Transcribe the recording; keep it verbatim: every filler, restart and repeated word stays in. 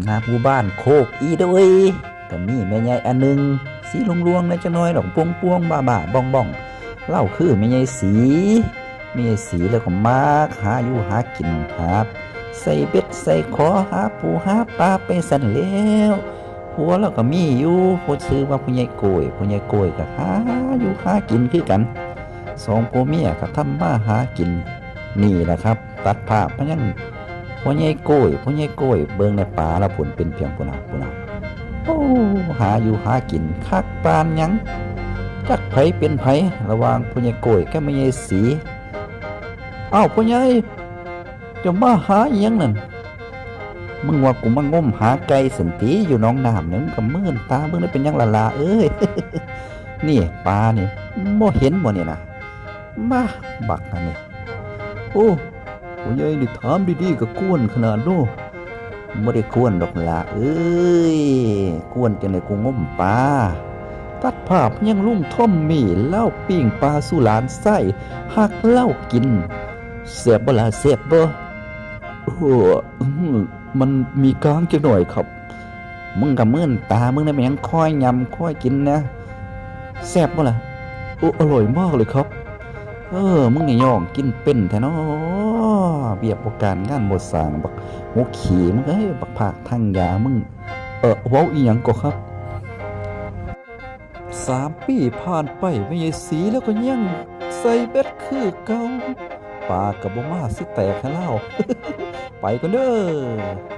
หน้าหมู่บ้านโคกอีโดย ก็มีแม่ใหญ่อันหนึ่ง สีลวงๆแหน่จักหน่อยดอก ปวงๆบ้าๆบ้องๆ เล่าคือแม่ใหญ่สี แม่ใหญ่สีแล้วก็มักหาอยู่หากิน หาใส่เบ็ดใส่ขอ หาปูหาปลาไปซั่นแหล้ว ผัวแล้วก็มีอยู่ ผัวชื่อว่าพ่อใหญ่โกย พ่อใหญ่โกยก็หาอยู่หากินคือกัน สองผัวเมียก็ทำมาหากิน นี่แหละครับ ตัดภาพมายังพ่อใหญ่โกย พ่อใหญ่โกย เบิ่งในป่าละพุ้น เป็นเพียงพุ้นน่ะ พุ้นน่ะ โอ้ หาอยู่หากินคักปานหยัง จักไผเป็นไผ ระหว่างพ่อใหญ่โกยกับแม่ใหญ่สี อ้าว พ่อใหญ่ เจ้ามาหาอิหยังนั่น มึงว่ากูมางมหาไก่ซั่นติ อยู่หนองน้ำนี่ มึงก็มื่นตา มึงได้เป็นหยังล่ะหล้าเอ้ย นี่ปลานี่ บ่เห็นบ่นี่นะ มา บักนั่นนี่ โอ้ พ่อใหญ่นี่ถามดีๆก็กวนขนาดโน้ บ่ได้กวนดอกหล้าเอ้ย กวนจั่งใด๋ กูงมปลา ตัดภาพยังลุงทอมมี่ ลาวปิ้งปลาสู่หลานไส้ฮักลาวกิน แซ่บบ่หล้า แซ่บบ่ โอ้ อืม มันมีกลางจักหน่อยครับ มึงก็มื่นตา มึงได้เป็นหยัง คอยยำคอยกินนะ แซ่บบ่ล่ะ โอ้ อร่อยมากเลยครับ เออ มึงนี่ย่องกินเป็นแท้น้อ เวียกบ่การงานบ่สร้าง บักหัวขี้มึงเอ้ย บักพากทางยามึง เออ เว้าอีหยังก็ครับ สามปีผ่านไป แม่ใหญ่สีแล้วก็ยังใส่เบ็ดคือเก่า ปลาก็บ่มาสิแตกให้ลาว ไปก่อนเด้อ